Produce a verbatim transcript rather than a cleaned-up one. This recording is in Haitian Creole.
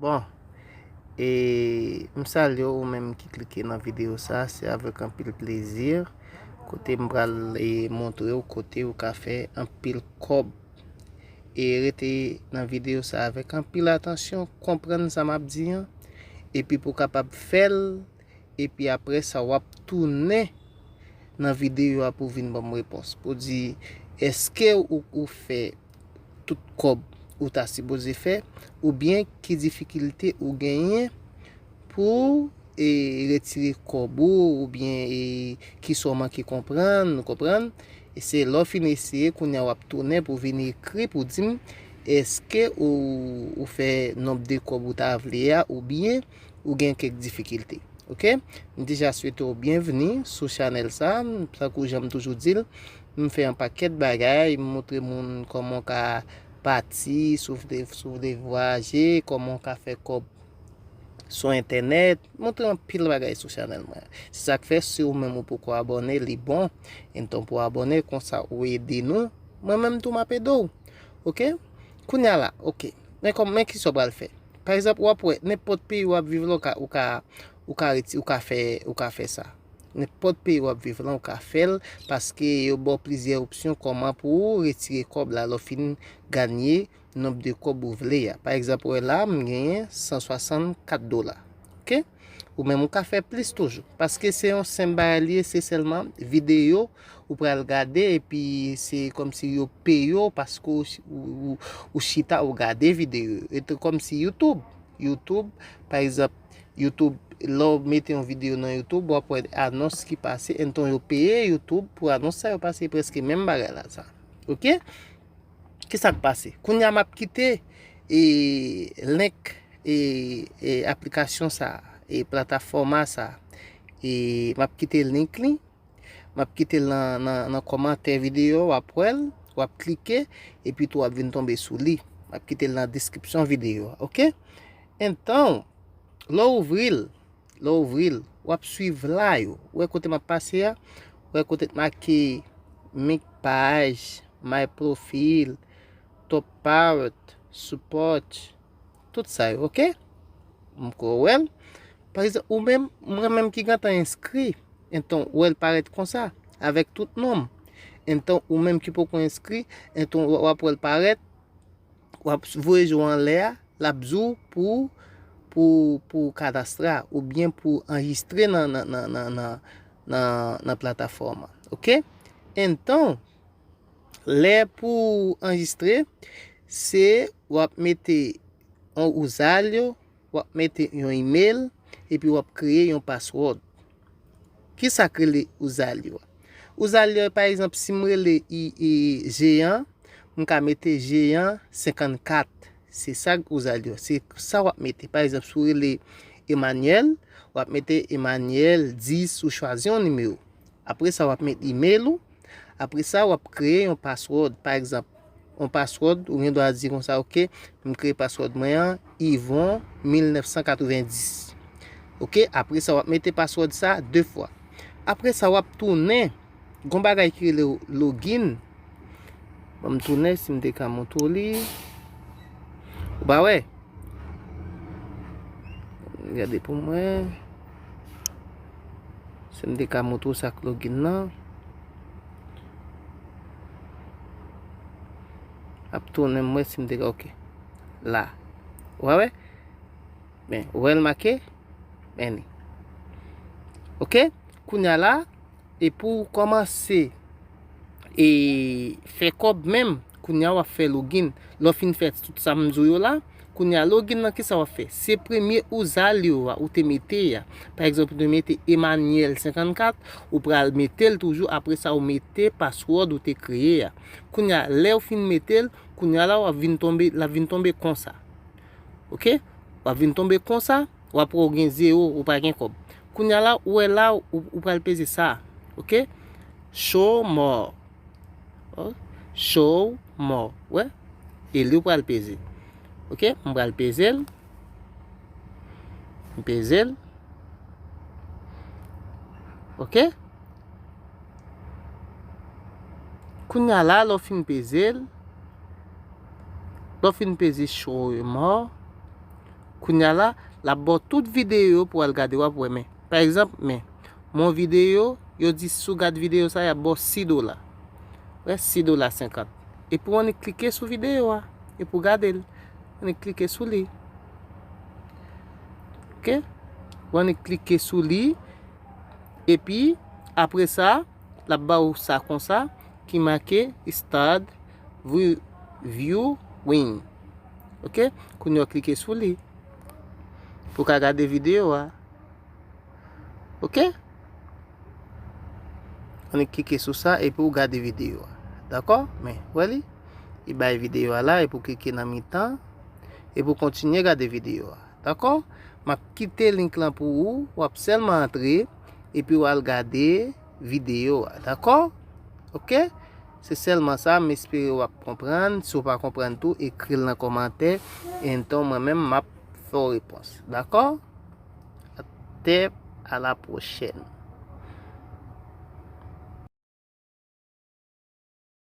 Bon, e m salye w, ou menm ki klike nan videyo sa, se avèk anpil plezi kote m pral e montre w kote ou ka fè anpil kòb. E rete nan videyo sa avèk anpil atansyon, konprann sa m ap di an, epi pou w kapab fè l, epi apre sa w ap tounen nan videyo a pou w vin ban m repons. Pou w di, èske ou, ou fè tout kòb ou ta sipoze fè, oubyen ki difikilte ou genyen pou e, retire kòb ou, oubyen e, kisa w manke konprann, ou konprann? E se lè w fin eseye, kounye a w ap tounen pou vin ekri pou di m, èske ou, ou fè nonb de kòb ou ta vle a, oubyen ou gen kèk difikilte. Oke? M deja swete w byenvni sou chanèl sa. Tankou jan m toujou di l, m fè yon pakèt bagay, m montre moun kòman w ka pati, si w vle, si w vle vwayaje, kòman w ka fè kòb sou entènèt, montre anpil bagay sou chanèl mwen. Se sa k fè, si ou menm ou poko abòne, li bon. Enton pou abòne, konsa ou ede nou. Mwen menm tou m ap ede w. Oke? Kounye a la, oke. Men kòm, men kisa w pral fè? Pa egzanp, w ap wè, nenpòt peyi w ap viv la, ou ka, ou ka, ou ka reti, ou ka fè, ou ka fè sa. Nenpòt peyi w ap viv la, ou ka fè l, paske yo ba w plizyè opsyon kòman pou w retire kòb la, lè w fin ganye nonb de kòb ou vle a. Pa egzanp, wè la, m genyen san swasannkat dola. Oke? Ou menm ou ka fè plis toujou. Paske se yon senp bagay li ye, se sèlman videyo ou pral gade, epi se kòmsi yo peye w paske ou, ou, ou, ou chita ou gade videyo. E tou kòmsi YouTube. YouTube, pa egzanp, YouTube, lè w mete yon videyo nan YouTube, w ap wè anons ki pase, enton yo peye YouTube pou anons sa yo pase, prèske menm bagay la sa. Oke? Kisa k pase? Kounye a m ap kite e, link e, e aplikasyon sa, e platafòma sa. E m ap kite link li. M ap kite l nan, nan, nan kòmantè videyo, w ap wè l, w ap klike, epi tou w ap vin tonbe sou li. M ap kite l nan deskripsyon videyo a, oke? Enton, lè w ouvri l, lè w ouvri l, w ap swiv la yo. Ou wè kote m ap pase a? Ou wè kote k make Make Page, My Profile, Top Part, Support, tout sa yo, oke? M kwè w wè l. Pa egzanp, ou menm, mwen menm ki gentan enskri, enton ou wè l parèt konsa, avèk tout non m. Enton ou menm ki poko enskri, enton w ap wè l parèt, w ap voye je w anlè a, l ap di w pou, pou, pou kadastra, oubyen pou anrejistre nan, nan, nan, nan, nan, nan, nan platafòm an. Oke? Enton, lè pou anrejistre, se w ap mete yon ouzal yo, w ap mete yon email, epi w ap kreye yon password. Kisa k rele ouzal yo a? Ouzal yo, pa egzanp, si m rele i, i, Jean, m ka mete Jean senkannkat. Se sa k ouzal yo. Se sa w ap mete. Pa egzanp, si w rele Emmanuel, w ap mete Emmanuel dis, ou chwazi yon nimewo. Apre sa, w ap met email ou. Apre sa, w ap kreye yon password. Pa egzanp, yon password, ou gen dwa di konsa, oke, m kreye password mwen an, Yvon mil nèf san katrevenndis. Oke, apre sa, w ap mete password sa de fwa. Apre sa, w ap tounen, gon bagay ki rele login. Ban m tounen, si m te ka montre w li. Ou pa wè? Gade pou mwen. Si m te ka montre w sa k login nan. Ap tounen m wè si m te ka, oke. La. Ou pa wè? Ben, ou wè l make? Ben li. Oke? Kounye a la, e pou w kòmanse e fè kòb menm, kounye a w ap fè login. Lè w fin fè tout sa m di w yo la, kounye a login nan kisa w ap fè? Se premye ouzal yo a ou te mete a. Pa egzanp, ou te mete Emmanuel senkannkat, ou pral mete l toujou, apre sa ou mete password ou te kreye a. Kounye a, lè w fin mete l, kounye a la w ap vin tonbe, l ap vin tonbe konsa. Oke? W ap vin tonbe konsa, w ap wè w gen zewo, ou pa gen kòb. Kounye a la, ou wè la, ou, ou pral peze sa. Oke? Show more. Oh, show more. Wè? E li w pral peze. Oke? M pral peze l. M peze l. Oke? Kounye a la, lè w fin peze l, lè w fin peze show more, Kounye a la, l ap ba w tout videyo pou w al gade, w ap wè, men. Pa egzanp, men, mon videyo, yo di si w gad videyo sa, y ap ba w sis dola. Wè, sis dola senkant. Epi w annik klike sou videyo a, epi w gade l. W annik klike sou li. Oke? W annik klike sou li, epi, apre sa, l ap ba w sa konsa, ki make Start vi-, Viewing. Oke? Kounye a w klike sou li. Pou w ka gade videyo a. Oke? Annik klike sou sa epi w gade videyo a. Dakò? Men, wè li? Li bay videyo a la epi w klike nan mitan epi w kontinye gade videyo a. Dakò? M ap kite link lan pou ou, w ap sèlman antre epi w al gade videyo a. Dakò? Oke? Se sèlman sa, m espere w ap konprann. Si w pa konprann tou, ekri l nan kòmantè. Antan mwen menm, m ap fè w repons. Dakò? Atè, a la pwochèn.